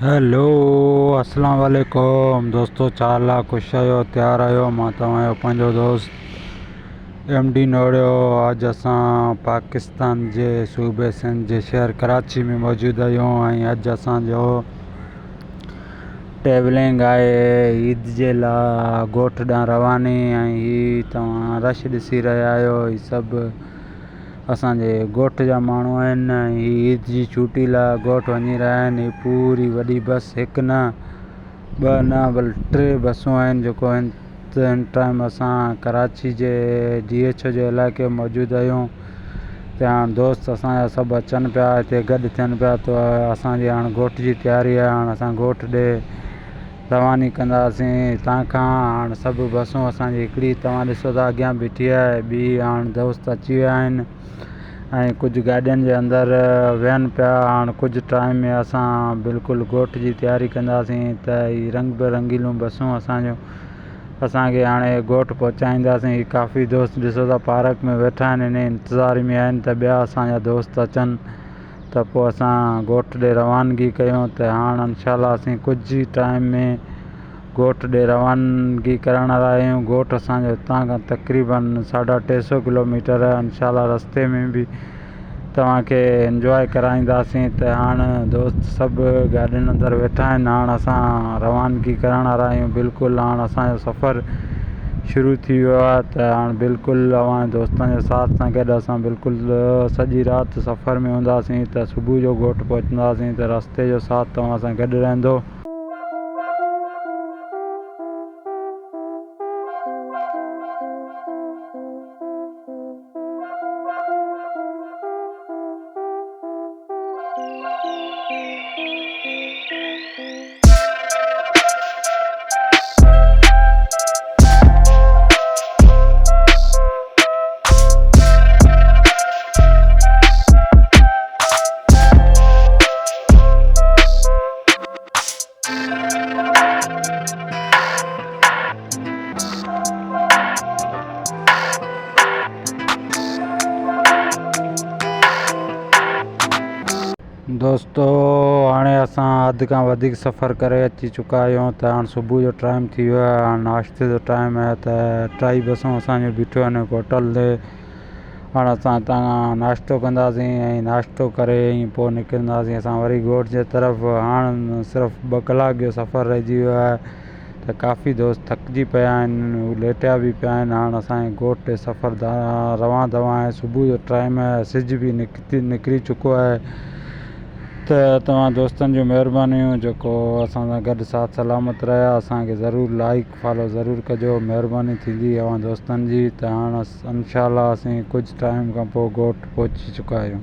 Hello اسلام عليڪم دوستو ڇا حال آ خوش آهيو تيار آهيو مان توهان جو پنهنجو دوست ايم ڊي نوڙيو اڄ اسان پاڪستان جي صوبي سنڌ جي شهر ڪراچي ۾ موجود آهيون ۽ اڄ اسان جو ٽريولنگ آهي عيد جي لاء ڳوٺ ڏانهن رواني ۽ هي توهان رش ڏسي رهيا آهيو هي سڀ اسان جي ڳوٺ جا ماڻهو آهن ۽ هي عيد جي ڇٽي لاء ڳوٺ وڃي رهيا آهن. هي پوري وڏي بس هڪ نه ٻه نه بلڪه ٽي بسون آهن جيڪو هن ٽائيم اسان ڪراچي جي ڊي ايڇ او جي علائقي ۾ موجود آهيون ته هاڻ دوست اسان جا سڀ اچن پيا هتي گڏ ٿين پيا ته اسان جي هاڻ ڳوٺ جي تياري آهي هاڻ اسان ڳوٺ ڏي رواني ڪنداسين هتان کان. هاڻ سڀ بسون اسان جي هڪڙي توهان ڏسو ٿا اڳيان بيٺي آهي ٻي هاڻ دوست اچي ويا آهن ۽ ڪجهه گاڏين جي اندر ويهن پيا. هاڻ ڪجهه ٽائيم ۾ اسان بلڪل ڳوٺ جي تياري ڪنداسين ته هي رنگ برنگيلون بسون اسان جو اسان کي هاڻي ڳوٺ پهچائينداسين. هي ڪافي دوست ڏسو ٿا پارڪ ۾ ويٺا آهن ان انتظار ۾ آهن ته ٻيا اسان جا دوست اچن ته پوء اسان ڳوٺ ڏي روانگي ڪيون ته هاڻ انشاء الله اسين ڪجهه ئي ٽائيم ۾ ڳوٺ ڏي روانگي ڪرڻ وارا آهيون. ڳوٺ اسان جو هتان کان تقريبن ساڍا ٽي سو ڪلو ميٽر آهي. انشاء الله رستي ۾ به توهان کي انجواء ڪرائينداسين ته هاڻ دوست سڀ گاڏين اندر ويٺا آهن. هاڻ اسان روانگي ڪرڻ وارا آهيون. بلڪل هاڻ اسان جو سفر شروع ٿي ويو آهي ته هاڻ بلڪل اوهان دوستن جي ساٿ سان گڏ اسان بلڪل سڄي رات سفر ۾ هونداسين ته صبح جو ڳوٺ پهچنداسين ته رستي جو ساٿ توهان سان گڏ رهندو. دوستو هاڻي اسان اڌ کان وڌيڪ سفر ڪري اچي چڪا آهيون ته هاڻ صبح جو ٽائيم ٿي ويو آهي هاڻ ناشتي جو ٽائيم آهي ته ٽائي بسون اسان جون بيٺيون آهن هوٽل تي. هاڻ اسان هتان کان ناشتو ڪنداسين ۽ ناشتو ڪري ۽ پوء نڪرنداسين اسان وري ڳوٺ جي طرف. هاڻ صرف ٻه ڪلاڪ جو سفر رهجي ويو آهي ته ڪافي دوست ٿڪجي پيا آهن هو ليٽيا به پيا آهن. هاڻ اسان جي ڳوٺ تي سفر روان دوان آهي. صبح جو ٽائيم آهي سج به نڪري چڪو آهي ته توهان دوستن جون مهربانيون جيڪو اسان سان گڏ ساٿ سلامت رهيا. اسان کي ضرور لائيڪ فالو ضرور ڪجو مهرباني ٿيندي اوهان دوستن جي. ته هاڻ انشاء الله اسين ڪجهه ٽائيم کان پوء ڳوٺ پهچي چڪا آهيون.